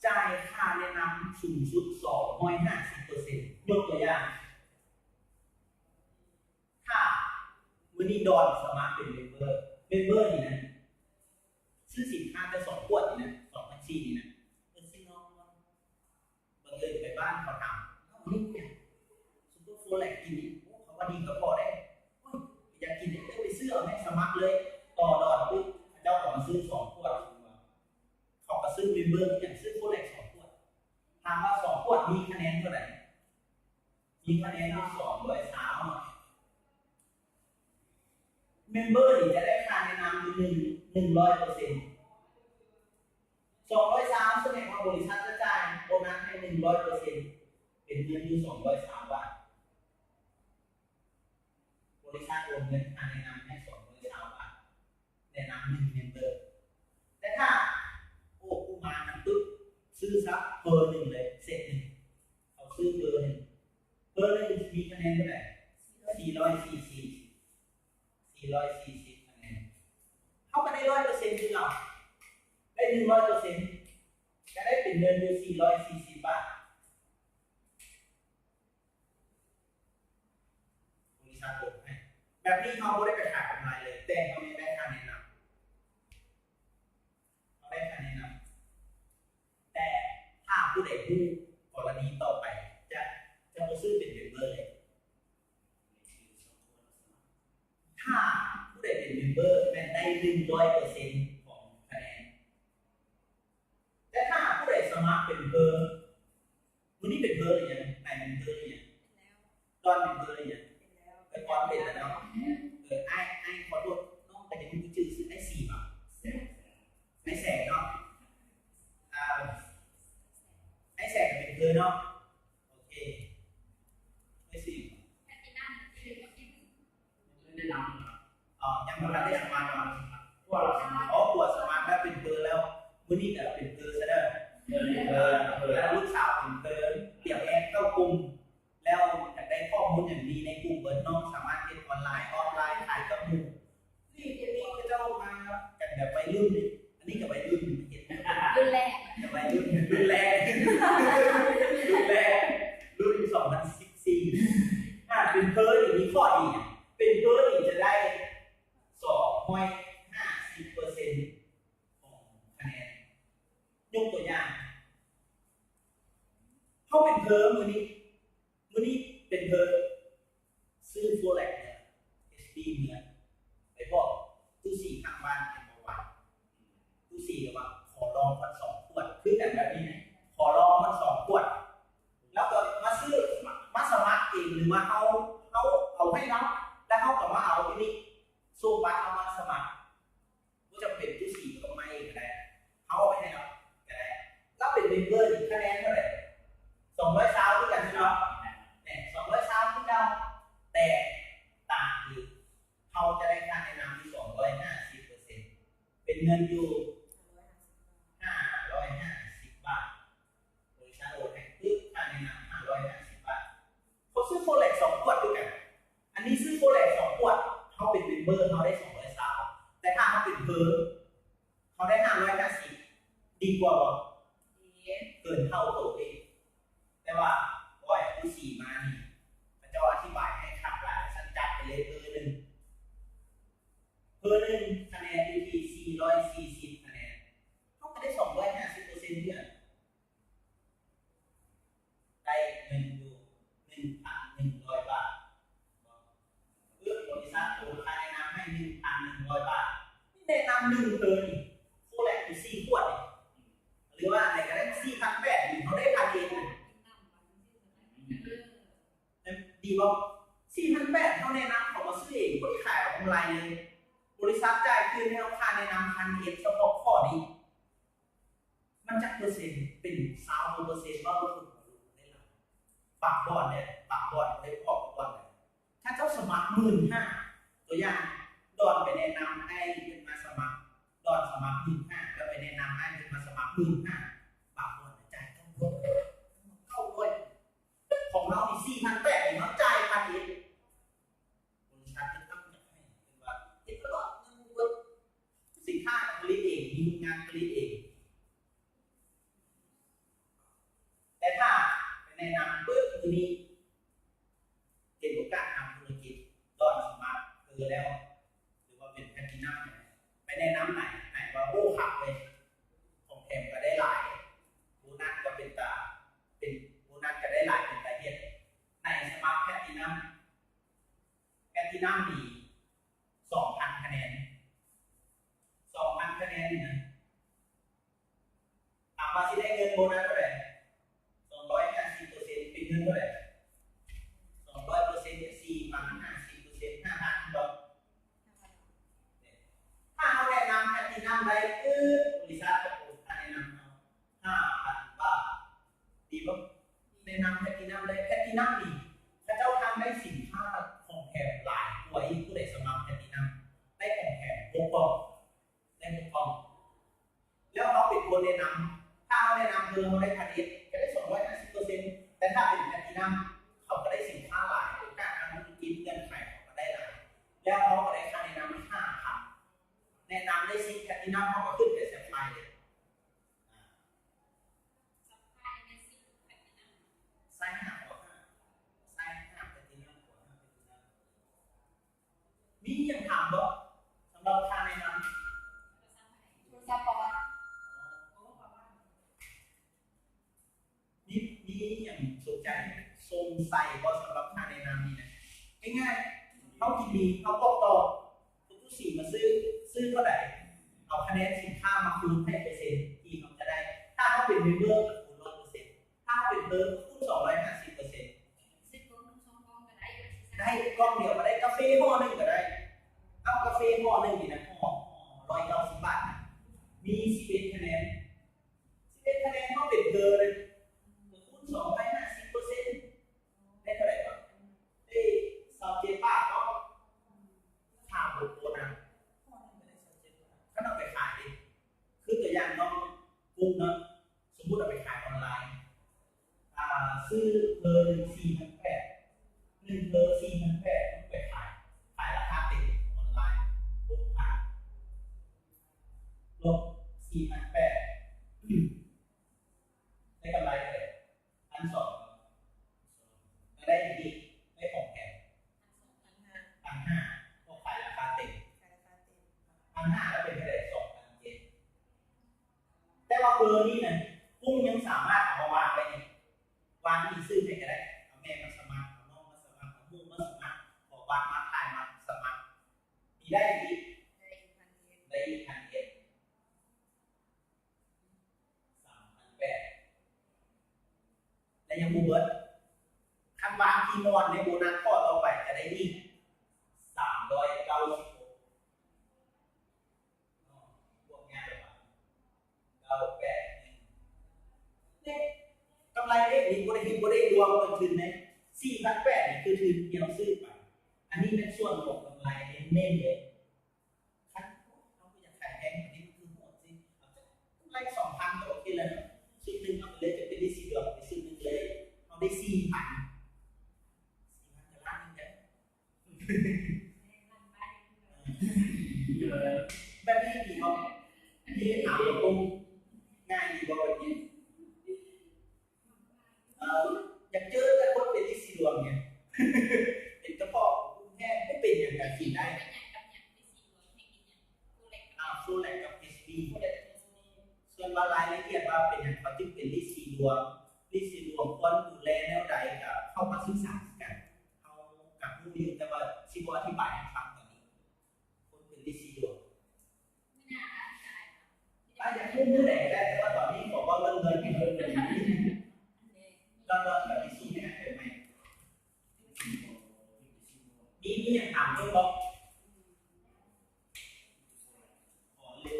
ຈ່າຍຄ່າແນະນຳສູງສຸດສອງຮ້ອຍຫ້າສິບເປີເຊັນ. ຍົກຕົວຢ່າງ, ຖ້າມື້ນີ້ດອນສະໝັກເປັນເມມເບີ, ເມມເບີນີ້ນະ ຊື້ສິນຄ້າແຕ່ສອງຂວດນີ້ນະ, ສອງພັນສີ່ນີ້ນະ, ເອີ ຊື້ນ້ອງ ບັງເອີນໄປບ້ານເຂົາຖາມ, ເອົ້າ ອັນນີ້ຫຍັງ? ຊຸບເປີໂຟແລັກກິນນີ້. ໂອ້ ເຂົາວ່າດີກະເພາະເດ້. ໂອ້ຍ ຢາກກິນເດ້, ເຈົ້າໄປຊື້ເອົາແມ່, ສະໝັກເລີຍ. ຕໍ່ດອນປຸບ ເຂົາເຈົ້າກໍມາຊື້ສອງຂວດ. ເຂົາກໍຊື້ເມມເບີຄືກັນ, ຊື້ໂຟແລັກສອງຂວດ. ຖາມວ່າສອງຂວດມີຄະແນນເທົ່າໃດ? ມີຄະແນນຢູ່ສອງຮ້ອຍຊາວເນາະ. ເມມເບີນີ້ຈະໄດ້ຄ່າແນະນຳຢູ່ໜຶ່ງ ໜຶ່ງຮ້ອຍເປີເຊັນ. ສອງຮ້ອຍຊາວ ສະແດງວ່າບໍລິສັດຈະຈ່າຍໂບນັດໃຫ້ໜຶ່ງຮ້ອຍເປີເຊັນ ເປັນເງິນຢູ່ສອງຮ້ອຍຊາວບາດ. ບໍລິສັດໂອນເງິນຄ່າແນະນຳໃຫ້ສອງຮ້ອຍຊາວບາດ. ແນະນຳໜຶ່ງເມມເບີ. ແຕ່ຖ້າ ໂອ້ ກູມານະປຶບ ຊື້ຊະເບີໜຶ່ງເລີຍ ເຊັດໜຶ່ງ, ເຮົາຊື້ເບີໜຶ່ງ, ເບີໜຶ່ງມີຄະແນນເທົ່າໃດ? ສີ່ຮ້ອຍສີ່ສິບ ສີ່ຮ້ອຍສີ່ສິບຄະແນນ. ເຮົາກໍໄດ້ຮ້ອຍເປີເຊັນຄືເກົ່າ, ໄດ້ໜຶ່ງຮ້ອຍເປີເຊັນ ກໍໄດ້ເປັນເງິນຢູ່ສີ່ຮ້ອຍສີ່ສິບບາດ. ບໍລິສັດໂອນໃຫ້. ແບບນີ້ເຮົາບໍ່ໄດ້ໄປຂາຍກຳໄລເລີຍ, ແຕ່ເຮົາຍັງໄດ້ຄ່າແນະນຳ. ເຮົາໄດ້ຄ່າແນະນຳ. ແຕ່ຖ້າຜູ້ໃດຮູ້ກໍລະນີຕໍ່ໄປ ຈະ ຈະບໍ່ຊື້ເປັນເມມເບີເລີຍ. ຖ້າຜູ້ໃດເປັນເມມເບີ ແມ່ນໄດ້ໜຶ່ງຮ້ອຍເປີເຊັນຂອງຄະແນນ. ແຕ່ຖ້າຜູ້ໃດສະໝັກເປັນເພີ, ມື້ນີ້ເປັນເພີຫຼືຍັງ? ນາຍເປັນເພີຫຼືຍັງ? ດອນເປັນເພີຫຼືຍັງ? ເປັນແລ້ວ. ເອີ ດອນເປັນແລ້ວເນາະ. ເອີ ເອີ ຍັງບໍ່ທັນໄດ້ສະໝັກເນາະ. ເພາະວ່າ ອໍ ຜົວສະໝັກແລ້ວເປັນເພີແລ້ວ ມື້ນີ້ກໍເປັນເພີຊະເດີ. ເອີ ແລ້ວລູກສາວເປັນເພີ ຕຽມແອດເຂົ້າກຸ່ມ ແລ້ວຢາກໄດ້ຂໍ້ມູນຫຍັງດີໃນກຸ່ມເບີດເນາະ ສາມາດເຮັດອອນລາຍ ອອຟລາຍ ຂາຍກັບໝູ່. ນີ້ ນີ້ເຂົາເຈົ້າມາກັນແບບໄວລຸ້ນເດ ອັນນີ້ກໍໄວລຸ້ນເຮັດ ລຸ້ນແລກ ກໍໄວລຸ້ນ ລຸ້ນແລກ ລຸ້ນແລກ ລຸ້ນສອງພັນສິບສີ່. ອ່າ ເປັນເພີນີ້ມີຂໍ້ດີຫຍັງ? ເປັນເພີນີ້ຈະໄດ້ສອງຮ້ອຍຫ້າສິບເປີເຊັນຂອງຄະແນນ. ຍົກຕົວຢ່າງ ເຮົາເປັນເພີມື້ນີ້ ມື້ນີ້ເປັນເພີ ຊື້ໂຟເລັກເມືອ ເອັສດີເມືອ ໄປບອກຕູ້ສີຂ້າງບ້ານເປັນເບົາຫວານ. ຕູ້ສີກໍວ່າ ຂໍລອງກ່ອນສອງຂວດ ຄືກັນແບບນີ້ນະ ຂໍລອງກ່ອນສອງຂວດ ແລ້ວກໍມາຊື້ ມາສະໝັກເອງ ຫຼືວ່າເຮົາ ເຮົາເອົາໃຫ້ລາວ ແລ້ວເຮົາກໍມາເອົາຢູ່ນີ້ ສົ່ງບັດເຮົາມາສະໝັກ. ບໍ່ຈຳເປັນຕູ້ສີຕ້ອງມາເອງກໍໄດ້ ເຮົາເອົາໄປໃຫ້ລາວກໍໄດ້. ລາວເປັນເມມເບີນີ້ຄະແນນເທົ່າໃດ? ສອງຮ້ອຍຊາວຄືກັນເນາະ ແມ່ນ ສອງຮ້ອຍຊາວຄືເກົ່າ ແຕ່ຕ່າງຄືເຮົາຈະໄດ້ຄ່າແນະນຳຢູ່ສອງຮ້ອຍຫ້າສິບເປີເຊັນ ເປັນເງິນຢູ່ຫ້າຮ້ອຍຫ້າສິບບາດ. ບໍລິສັດໂອນໃຫ້ຄືຄ່າແນະນຳຫ້າຮ້ອຍຫ້າສິບບາດ. ເຂົາຊື້ໂຟເລັກສອງຂວດຄືກັນ ອັນນີ້ຊື້ໂຟເລັກສອງຂວດ ເຮົາເປັນເມມເບີ ເຮົາໄດ້ສອງຮ້ອຍຊາວ ແຕ່ຖ້າເຮົາເປັນເພີ ເຮົາໄດ້ຫ້າຮ້ອຍຫ້າສິບ ດີກວ່າບໍ່? ດີ ເກີນເທົ່າໂຕເດ້. ແຕ່ວ່າ ໂອ້ຍ ຄູສີມານີ້ ເຂົາເຈົ້າອະທິບາຍໃຫ້ຄັກຫຼາຍ ຊັ້ນຈັດໄປເລີຍເພີໜຶ່ງ ເພີໜຶ່ງຄະແນນຢູ່ທີ່ສີ່ຮ້ອຍສີ່ສິບຄະແນນ ເຮົາກໍໄດ້ສອງຮ້ອຍຫ້າສິບເປີເຊັນເທື່ອ ໄດ້ເງິນຢູ່ໜຶ່ງພັນໜຶ່ງຮ້ອຍບາດ. ເອີ ບໍລິສັດໂອນຄ່າແນະນຳໃຫ້ໜຶ່ງພັນໜຶ່ງຮ້ອຍບາດ ນີ້ແນະນຳໜຶ່ງເທີນີ້ ໂຟເລັກຢູ່ສີ່ຂວດນີ້ ຫຼືວ່າອັນໃດກໍໄດ້ສີ່ພັນແປດນີ້ ເຮົາໄດ້ພັນເອັດນະ ດີບໍ່? ສີ່ພັນແປດ ເຮົາແນະນຳເຂົາມາຊື້ເອງ ບໍ່ໄດ້ຂາຍອອກກຳໄລເລີຍ ບໍລິສັດຈ່າຍຄືນໃຫ້ເຮົາຄ່າແນະນຳພັນເອັດ ສະເພາະຂໍ້ນີ້. ມັນຈັກເປີເຊັນ? ເປັນຊາວກວ່າເປີເຊັນ ເວົ້າບໍ່ຖືກ ບາງບ່ອນເດ້ ບາງບ່ອນເດ້ ບາງບ່ອນເດ້ ບາງບ່ອນເດ້ ຖ້າເຈົ້າສະໝັກໝື່ນຫ້າ ຕົວຢ່າງ ດອນໄປແນະນຳອ້າຍເພິ່ນມາສະໝັກ ດອນສະໝັກໝື່ນຫ້າ ແລ້ວໄປແນະນຳອ້າຍເພິ່ນມາສະໝັກໝື່ນຫ້າ ບາງບ່ອນຈ່າຍເກົ້າຮ້ອຍ ເກົ້າຮ້ອຍ ຂອງເຮົານີ້ສີ່ພັນແປດ ເຮົາຈ່າຍພັນເອັດ ບໍລິສັດເຮັດຕັ້ງໃຈໃຫ້ ເພິ່ນວ່າເຮັດຕະຫຼອດ ເງິນບໍ່ເບິດ ສິນຄ້າກໍຜະລິດເອງ ມີໂຮງງານຜະລິດເອງ ແຕ່ຖ້າໄປແນະນຳປຶບ ມື້ນີ້ເປັນໂອກາດທາງທຸລະກິດ ດອນສະໝັກເອີແລ້ວ ຫຼືວ່າເປັນແພລດຕິນຳ ໄປແນະນຳໃນ ໃນວ່າ ໂອ້ ຄັກເວີຍ ຂອງແຖມກໍໄດ້ຫຼາຍ ໂບນັດກໍເປັນຕາ ເປັນໂບນັດກໍໄດ້ຫຼາຍ ເປັນຕາເຮັດ ໃນສະໝັກແພລດຕິນຳ ແພລດຕິນຳນີ້ສອງພັນຄະແນນ ສອງພັນຄະແນນນີ້ນະ ຖາມວ່າຊິໄດ້ເງິນໂບນັດເທົ່າໃດ? ສອງຮ້ອຍຫ້າສິບເປີເຊັນ ເປັນເງິນເທົ່າໃດ? ສອງຮ້ອຍເປີເຊັນ ສີ່ພັນ ຫ້າສິບເປີເຊັນ ຫ້າພັນບໍ່? ຖ້າເຮົາແນະນຳແພລດຕິນຳໄດ້ປຶບ ບໍລິສັດກໍໂອນຄ່າແນະນຳເຮົາຫ້າພັນບາດ ດີບໍ່? ແນະນຳແພລດຕິນຳໄດ້ ແພລດຕິນຳນີ້ ເຂົາເຈົ້າທັງໄດ້ສິນຄ້າຂອງແຖມຫຼາຍກວ່າອີກ ຜູ້ໃດສະໝັກແພລດຕິນຳ ໄດ້ຂອງແຖມຫົກກ່ອງ ໄດ້ຫົກກ່ອງ ແລ້ວເຮົາເປັນຄົນແນະນຳ ຖ້າເຮົາແນະນຳເພິ່ນ ເຮົາໄດ້ພັນເອັດ ກໍໄດ້ສອງຮ້ອຍຫ້າສິບເປີເຊັນ ແຕ່ຖ້າເປັນແພລດຕິນຳ ເຂົາກໍໄດ້ສິນຄ້າຫຼາຍ ໂອກາດທາງທຸລະກິດ ເງື່ອນໄຂເຂົາກໍໄດ້ຫຼາຍ ແລ້ວເຮົາກໍໄດ້ຄ່າແນະນຳອີກຫ້າພັນ ແນະນຳໄດ້ສິບແພລດຕິນຳ ເຮົາກໍຂຶ້ນໄປແຊບໄພເລີຍ ອາ ຊາຍຫ້າ ຂໍຫ້າ ຊາຍຫ້າແພລດຕິນຳ ຂໍຫ້າແພລດຕິນຳ ມີຫຍັງຖາມບໍ່ ສຳລັບຄ່າແນະນຳ? ໂທລະສັບບໍ່? ມີ ມີຫຍັງສົນໃຈ ສົງໄສບໍ່ ສຳລັບຄ່າແນະນຳນີ້ນະ? ງ່າຍໆ ເຮົາຍິນດີ ເຮົາບອກຕໍ່ ຄືຄູສີມາຊື້ ຊື້ເທົ່າໃດ ເອົາຄະແນນສິນຄ້າມາຄູນໃຫ້ເປີເຊັນທີ່ເຮົາຈະໄດ້ ຖ້າເຮົາເປັນເມມເບີກໍຄູນຮ້ອຍເປີເຊັນ ຖ້າເຮົາເປັນເພີ ຄູນສອງຮ້ອຍຫ້າສິບເປີເຊັນ ໄດ້ກ່ອງດຽວກໍໄດ້ ກາເຟຫໍ່ໜຶ່ງກໍໄດ້ ເອົາກາເຟຫໍ່ໜຶ່ງນີ້ນະ ຫໍ່ ຫໍ່ຮ້ອຍເກົ້າສິບບາດນະ ມີສິບເອັດຄະແນນ ສິບເອັດຄະແນນ ເຮົາເປັນເພີນະ ຄູນສອງຮ້ອຍຫ້າສິບເປີເຊັນ ໄດ້ເທົ່າໃດວະ? ໄດ້ຊາວເຈັດບາດເນາະ ເນາະ ສົມມຸດເອົາໄປຂາຍອອນລາຍ ອ່າ ຊື້ເບີໜຶ່ງສີ່ພັນແປດ ໜຶ່ງເບີສີ່ພັນແປດ ໄປຂາຍ ຂາຍລາຄາເຕັມອອນລາຍ ຫົກພັນ ລົບສີ່ພັນແປດ ໄດ້ກຳໄລເທົ່າໃດ? ພັນສອງ ກໍໄດ້ອີກ ໄດ້ຂອງແຖມ ພັນຫ້າ ເພາະຂາຍລາຄາເຕັມ ພັນຫ້າ ແລ້ວເປັນເທົ່າໃດ? ສອງພັນເຈັດ ແຕ່ວ່າເບີນີ້ນະ ກຸ້ງຍັງສາມາດເອົາມາວາງໄດ້ອີກ ວາງອີກ ຊື້ໃຜກໍໄດ້ ເອົາແມ່ມາສະໝັກ ເອົານ້ອງມາສະໝັກ ເອົາໝູ່ມາສະໝັກ ເອົາບັດມາຖ່າຍມາສະໝັກ ນີ້ໄດ້ອີກ ໄດ້ອີກ ໄດ້ອີກ ພັນເອັດ ສາມພັນແປດ ແລະ ຍັງບໍ່ເບິດ ຄັນວາງທີ່ນອນໃນໂບນັດຂໍ້ຕໍ່ໄປຈະໄດ້ອີກ ສາມຮ້ອຍເກົ້າສິບຫົກ ເນາະ ບວກຍາກລະບາດ ເກົ້າແປດໜຶ່ງ ເດ້ ກຳໄລເດ້ ນີ້ບໍ່ໄດ້ ບໍ່ໄດ້ລວມເປັນທຶນເດ້ ສີ່ພັນແປດນີ້ຄືທຶນທີ່ເຮົາຊື້ໄປ ອັນນີ້ແມ່ນສ່ວນຂອງກຳໄລເນັ້ນໆເລີຍ ຄັນເຮົາບໍ່ຢາກຂາຍແພງ ອັນນີ້ມັນຄືໂຫດຊິ ເອົາຈັກກຳໄລສອງພັນກໍໂອເຄແລ້ວເນາະ ຊຸດໜຶ່ງເອົາໄປເລີຍ ຈະເປັນລິດສີດວງໄປຊຸດໜຶ່ງເລີຍ ເຮົາໄດ້ສີ່ພັນ ສີ່ພັນກໍລ້ານໜຶ່ງແລ້ວ ແບບນີ້ດີບໍ່? ອັນນີ້ຖາມຕົງໆ ງ່າຍດີບໍ່ແບບນີ້? ເອີ ຢາກເຈີແຕ່ຄົນເປັນລິດສີດວງນີ້ ເປັນເຈົ້າຂອງກຸ້ງແທ້ ບໍ່ເປັນຫຍັງກໍກິນໄດ້ ອ່າ ຟູແລັກກັບເອັດຊີ ສ່ວນວ່າລາຍລະອຽດວ່າເປັນຫຍັງເຂົາຈຶ່ງເປັນລິດສີດວງ ລິດສີດວງຄວນດູແລແນວໃດ ກໍເຂົ້າມາສຶກສາຄືກັນ ເຮົາກໍຮູ້ຢູ່ ແຕ່ວ່າຊິບໍ່ອະທິບາຍໃຫ້ຟັງຕອນນີ້ ຄົນເປັນລິດສີດວງ ອາ ຢາກຮູ້ມື້ໃດກໍໄດ້ ແຕ່ວ່າຕອນນີ້ຂໍເວົ້າເລື່ອງເງິນໃຫ້ເບິ່ງ ລອດໆ ແບບນີ້ຊິແມ່ນເປັນໃໝ່ ມີ ມີຫຍັງຖາມເພີ່ມບໍ່? ຂໍເລກ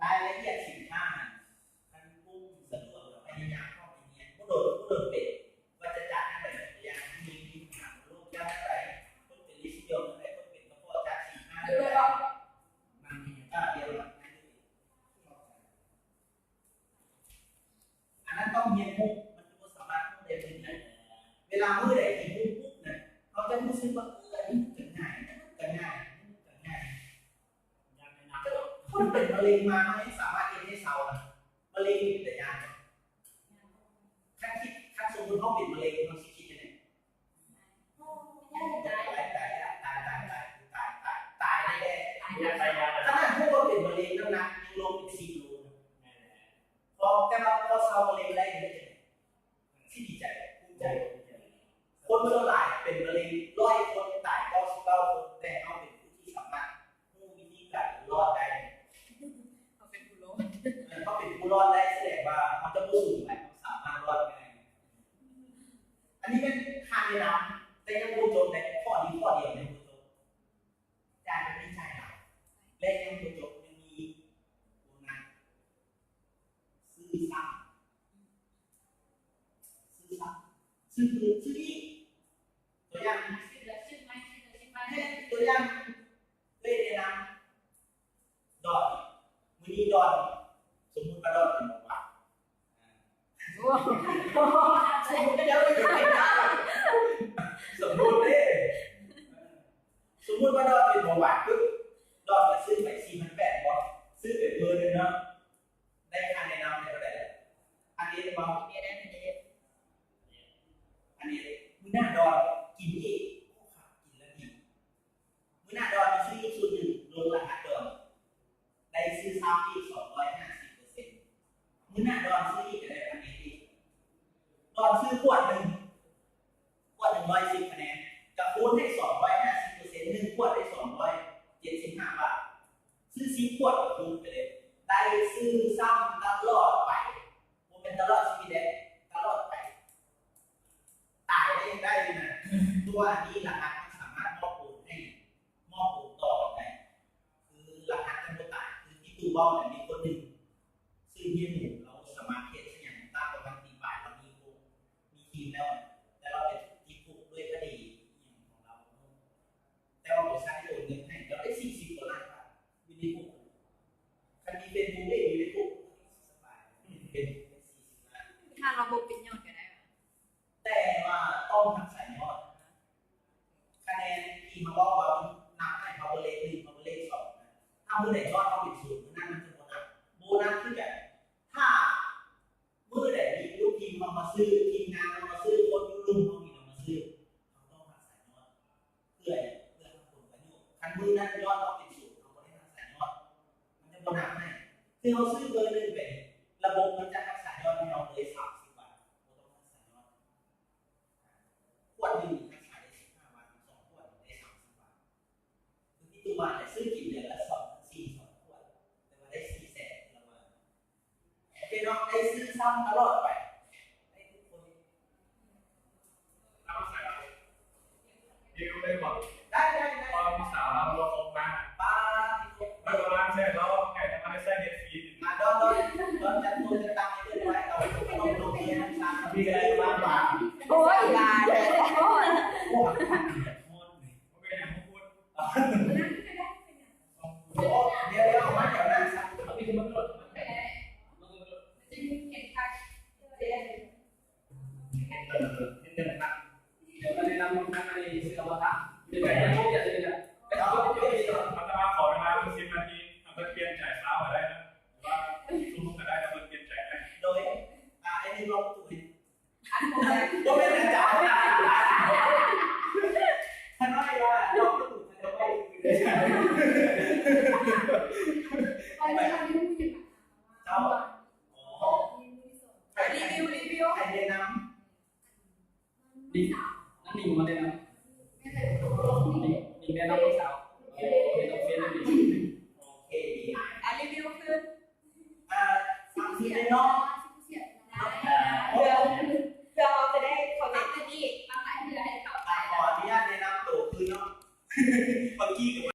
ລາຍລະອຽດສິນຄ້າຫັ້ນ ຄັນກຸ້ງສະດວກ ພະຍາຍາມເຂົ້າໄປຮຽນ ບໍ່ດົນ ບໍ່ດົນເປັນ ວ່າຈະຈັດແນວໃດ ຕົວຢ່າງ ມີ ມີບັນຫາໂລກ ຈັດແນວໃດ ຄົນເປັນລິດສີດວງແນວໃດ ຄົນເປັນກະເພາະ ຈັດສີນຄ້າແນວໃດ ມັນມີການລຽນຮູ້ ອັນນັ້ນຕ້ອງຮຽນຮູ້ ມັນຈະບໍ່ສາມາດຮູ້ໄດ້ເປັນໄດ໋. ເວລາມື້ໃດທີ່ຮູ້ປຸບນະ ເຮົາຈະຮູ້ສຶກວ່າ ເອີ ອັນນີ້ມັນກໍງ່າຍ ອັນນັ້ນມັນກໍງ່າຍ ອັນນີ້ມັນກໍງ່າຍ. ຄົນເປັນມະເຮັງມາ ເຮົາຍັງສາມາດເຮັດໃຫ້ເຊົານະ. ມະເຮັງນີ້ເປັນຕາຢ້ານບໍ່? ຄັນຄິດ ຄັນສົມມຸດເຮົາເປັນມະເຮັງ ເຮົາຊິຄິດຈັ່ງໃດ? ຕາຍ ຕາຍ ຕາຍ ຕາຍ ຕາຍ ຕາຍ ຕາຍ ຕາຍ ຕາຍແນ່ໆ. ຂະໜາດຮູ້ວ່າເປັນມະເຮັງ ນ້ຳໜັກຍັງລົງເປັນສິບໂລ. ພໍ ແຕ່ວ່າພໍເຊົາມະເຮັງໄດ້ ເຮັດຈັ່ງໃດ? ຊິດີໃຈ ພູມໃຈ. ຄົນສ່ວນຫຼາຍເປັນມະເຮັງ ຮ້ອຍຄົນ ຕາຍເກົ້າສິບເກົ້າຄົນ ແຕ່ເຮົາເປັນຜູ້ທີ່ສາມາດຮູ້ວິທີການລອດໄດ້. ເຮົາເປັນຜູ້ລອດ ເອີ ເຮົາເປັນຜູ້ລອດໄດ້ ສະແດງວ່າເຮົາຈະບໍ່ສູງຫຼາຍ ເຮົາສາມາດລອດໄດ້. ອັນນີ້ແມ່ນຄ່າແນະນຳ ແຕ່ຍັງບໍ່ຈົບເດ້ ຂໍ້ນີ້ຂໍ້ດຽວຍັງບໍ່ຈົບ. ຈ່າຍໄປໃນຈ່າຍຫຼາຍ ແລະ ຍັງບໍ່ຈົບ ຍັງມີໂບນັສ ຊື້ຊ້ຳ ຊື້ຊ້ຳ ຊື້ຄືນ ຊື້ອີກ. ຕົວຢ່າງ ຊື້ແລ້ວຊື້ໃໝ່ ຊື້ແລ້ວຊື້ໃໝ່ ຕົວຢ່າງ ເລີຍແນະນຳ ດອນ ມື້ນີ້ດອນ ສົມມຸດວ່າດອນເປັນເບົາຫວານ ໂອ້ ສົມມຸດເດ້ ສົມມຸດວ່າດອນເປັນເບົາຫວານປຶບ ດອນກໍຊື້ໄປສີ່ພັນແປດບໍ່ ຊື້ໄປເບີໜຶ່ງເນາະ ໄດ້ຄ່າແນະນຳໄປເທົ່າໃດ? ພັນເອັດບໍ່? ພັນເອັດ ມື້ໜ້າດອນກິນອີກ ໂອ້ ຄັກ ກິນແລ້ວດີ. ມື້ໜ້າດອນໄປຊື້ອີກຊຸດໜຶ່ງ ລົງລະຫັດດອນ ໄດ້ຊື້ຊ້ຳອີກສອງຮ້ອຍຫ້າສິບເປີເຊັນ. ມື້ໜ້າດອນຊື້ອີກກໍໄດ້ພັນເອັດອີກ. ດອນຊື້ຂວດໜຶ່ງ ຂວດໜຶ່ງຮ້ອຍສິບຄະແນນ ກໍຄູນໃຫ້ສອງຮ້ອຍຫ້າສິບເປີເຊັນ ໜຶ່ງຂວດໄດ້ສອງຮ້ອຍເຈັດສິບຫ້າບາດ. ຊື້ສິບຂວດກໍຄູນໄປເລີຍ ໄດ້ຊື້ຊ້ຳຕະຫຼອດໄປ. ບໍ່ແມ່ນຕະຫຼອດຊີວິດເດ້ ຕະຫຼອດໄປ. ຕາຍແລ້ວຍັງໄດ້ຢູ່ນະ ເພາະວ່າອັນນີ້ລະຫັດມັນສາມາດມອບໂອນໃຫ້ ມອບໂອນຕໍ່ກັນໄດ້. ຄືລະຫັດຈະບໍ່ຕາຍ ຄືທີ່ຕູ້ເວົ້ານັ້ນ ມີຄົນໜຶ່ງຊື່ເຮຍໝູ ລາວສາມາດເຮັດສັກຢ່າງຕ່າງໆ ປະມານປີປາຍ ລາວມີໂຄງ ມີທີມແລ້ວ ເປັນຜູ້ເລກຢູ່ໃນຄຸກ ສະບາຍ ເປັນ ເປັນສີ່ສິບລ້ານ ຖ້າເຮົາບໍ່ປິດຍອດກໍໄດ້ຫວາ? ແຕ່ວ່າຕ້ອງຮັກສາຍຍອດ. ຄະແນນທີ່ເຮົາເວົ້າວ່າມັນນັບໃຫ້ power ເລກໜຶ່ງ power ເລກສອງນະ ຖ້າມື້ໃດຍອດເຮົາເປັນສູນ ມື້ນັ້ນມັນຈະບໍ່ນັບ. ໂບນັດຄືກັນ ຖ້າ ມື້ໃດມີລູກທີມເຮົາມາຊື້, ທີມງານເຮົາມາຊື້, ຄົນຢູ່ລຸ່ມເຮົານີ້ເຮົາມາຊື້, ເຮົາຕ້ອງຮັກສາຍຍອດ ເພື່ອຫຍັງ? ເພື່ອຮັບຜົນປະໂຫຍດ. ຄັນມື້ນັ້ນຍອດເຮົາເປັນສູນ ເຮົາບໍ່ໄດ້ຮັກສາຍຍອດ ມັນຈະບໍ່ນັບໃຫ້. ຄືເຮົາຊື້ເບີໜຶ່ງໄປ ລະບົບມັນຈະຮັກສາຍຍອດໃຫ້ເຮົາເລີຍສາມສິບວັນ ບໍ່ຕ້ອງຮັກສາຍຍອດ. ຂວດໜຶ່ງຮັກສາໄດ້ສິບຫ້າວັນ ສອງຂວດໄດ້ສາມສິບວັນ. ຄືທີ່ຕູວ່າແຫຼະ ຊື້ກິນເດືອນລະສອງພັນສີ່ ສອງຂວດ ແຕ່ວ່າໄດ້ສີ່ແສນ ລະວ່າ ໂອເຄເນາະ ໄດ້ຊື້ຊ້ຳຕະຫຼອດໄປ ໄດ້ທຸກຄົນ. ເອົາໃສ່ເອົາ ເຮັດໄດ້ບໍ່? ໄດ້ ໄດ້ ໄດ້ ເພາະວ່າຜູ້ສາວລາວລວກອົກມາ ປາດ ໄດ້ປະມານແສນລາວ ແຕ່ບໍ່ໄດ້ໃຊ້ເນັດຟຣີ ອາ ດອນ ດອນ ດອນຈັດໂຕຈັດຕັ້ງໃຫ້ເພິ່ນໄວ້ ເອົາຂະໜົມລົງເລີຍ ມີກະໄດ້ປານບາດ ໂອ້ຍ ຫຼາຍໂພດ ໂອ້ຍ ບໍ່ເປັນຫຍັງ ບໍ່ພູດ. ໂອ້ ດຽວໆ ມາແຖວໜ້າຊະ ເອົາໄປ ມັນກໍບໍ່ໂດດ ມັນກໍບໍ່ໂດດ ມັນຈະເຫັນຄັກ ເອີ ເຫັນແຕ່ຄັກ ດຽວມາແນະນຳ ອັນນີ້ເສື້ອບໍ່ທັນ ເປັນໄປໄດ້ບໍ່ ເປັນໄປໄດ້ບໍ່ ອາດຕະມາຂໍເວລາເພິ່ນສິບນາທີ ຖ້າເພິ່ນປ່ຽນໃຈຊາວກໍໄດ້ນະ ຫຼືວ່າຊຸມກໍໄດ້ ຖ້າເພິ່ນປ່ຽນໃຈໄດ້ ໂດຍ ອ່າ ໄອ້ນີ້ລອງ ອັນບໍ່ແມ່ນ ບໍ່ແມ່ນອາຈານ ຂ້ານ້ອຍວ່າລອງປະຕູ ຂ້ານ້ອຍ ເຈົ້າ ອໍ ຣີວິວ ຣີວິວ ໃຫ້ແນະນຳ ນີ້ ນັ້ນນີ້ມາແນະນຳ ນີ້ ນີ້ແນະນຳລູກສາວ ເອີ ເປັນເປັນ ໂອເຄ ອ່າ ຣີວິວຄື ອ່າ ຟັງເສຍງເນາະ ເພື່ອ ເພື່ອເຮົາຈະໄດ້ເຂົ້າໃຈກັນອີກ ຟັງຫຼາຍເທື່ອໃຫ້ເຂົ້າໃຈ ຂໍອະນຸຍາດແນະນຳໂຕຄືນເນາະ ເມື່ອກີ້